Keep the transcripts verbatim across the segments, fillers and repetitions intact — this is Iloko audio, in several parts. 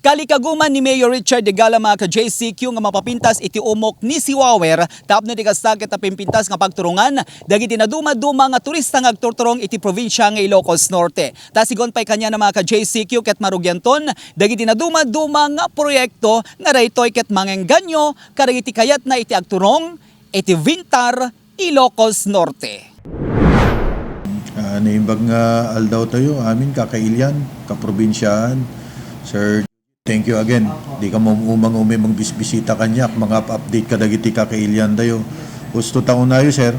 Talikaguman ni Mayor Richard Degala, mga ka-J C Q, nga mapapintas iti umok ni Siwawer tapno di kasta ket napimpintas nga pagturongan dagiti naduma-duma nga turista nga agturturong iti probinsia nga Ilocos Norte. Ta sigun pay kaniana, mga ka-J C Q, ket marugianton dagiti naduma-duma nga proyekto nga daytoy ket mangengganyo kadagiti kayatna iti agturong iti Vintar, Ilocos Norte. Ah, naimbag nga aldaw tayo, amin, kakailian, kaprobinsiaan. Sir, thank you again. Di ka maumang umay mangbisbisita kaniak, mga update ka dagiti kakailian tayo. Gusto ta unayo, sir,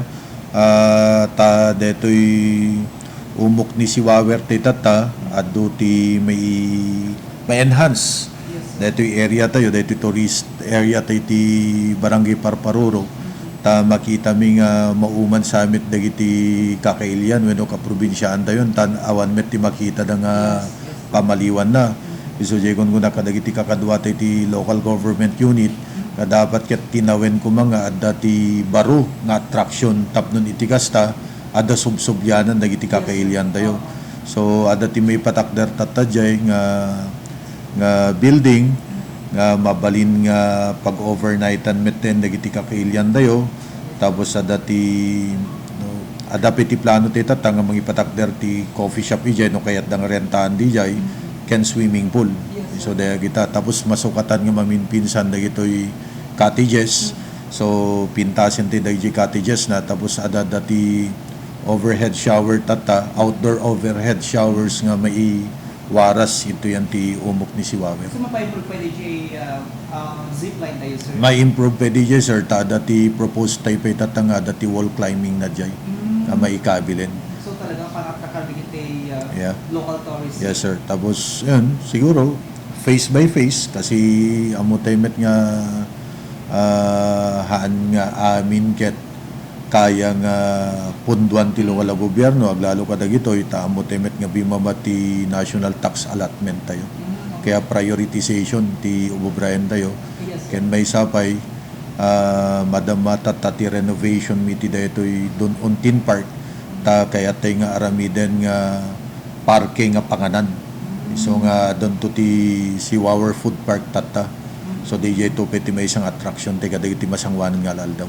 ah, ta detoy umok ni Siwawer ti tatta, adu ti may, may enhance. Daytoy area tayo, daytoy tourist area tayo ti Barangay Parparuro. Ta makita mi nga mauman sa met dagiti kakailian wenno kaprobinsiaan tayo, tan awan met ti makita da nga pamaliwan na. Isu jay kun kuna kadagiti kakadua tayo ti local government unit, nga dapat ket tinawen koma nga adda ti baro nga attraction tapno iti kasta, adda subsublianan dagiti kakailian tayo. So, adda ti maipatakder tatta jay nga, nga building nga mabalin nga pag-overnightan metten dagiti kakailian tayo. Tapos adda ti, no, adda pay ti plano ti tatta nga mangipatakder ti coffee shop ijay no kayat da nga rentaan dijay ken swimming pool. So, dagita. Tapos masukatan nga maminpinsan dagitoy cottages. So, pintasen ti dagiti cottages na, tapos adda dati overhead shower tatta, outdoor overhead showers nga maiwaras ito yan ti umok ni Siwawer. So, mapa-improve pwede jay, ah, ah, zipline tayo, sir? Ma-improve pwede jay, sir, ta adda ti proposed tayo pay tatta nga adda ti wall climbing na jay, nga maikabilen. So, talagang pangatakal din iti, ah, local tourism? Yes, sir. Tapos, yun, siguro, face by face, kasi ammo tayo met nga ah, haan nga amin ket kaya nga punduan ti lokal a gobierno, aglalo kadagitoy, ta ammo ti met nga bimaba ti national tax allotment tayo. Kaya prioritization ti ububrayan tayo. Ken maysa pay, ah, madama tatta ti renovation mi ti daytoy Don Untin Park, ta kayat tay nga aramiden nga parke nga panganan. So nga addanto ti Siwawer Food Park tatta. So, D J, ito pay ti maysa nga attraction ti kadagiti masangoanan nga aldaw.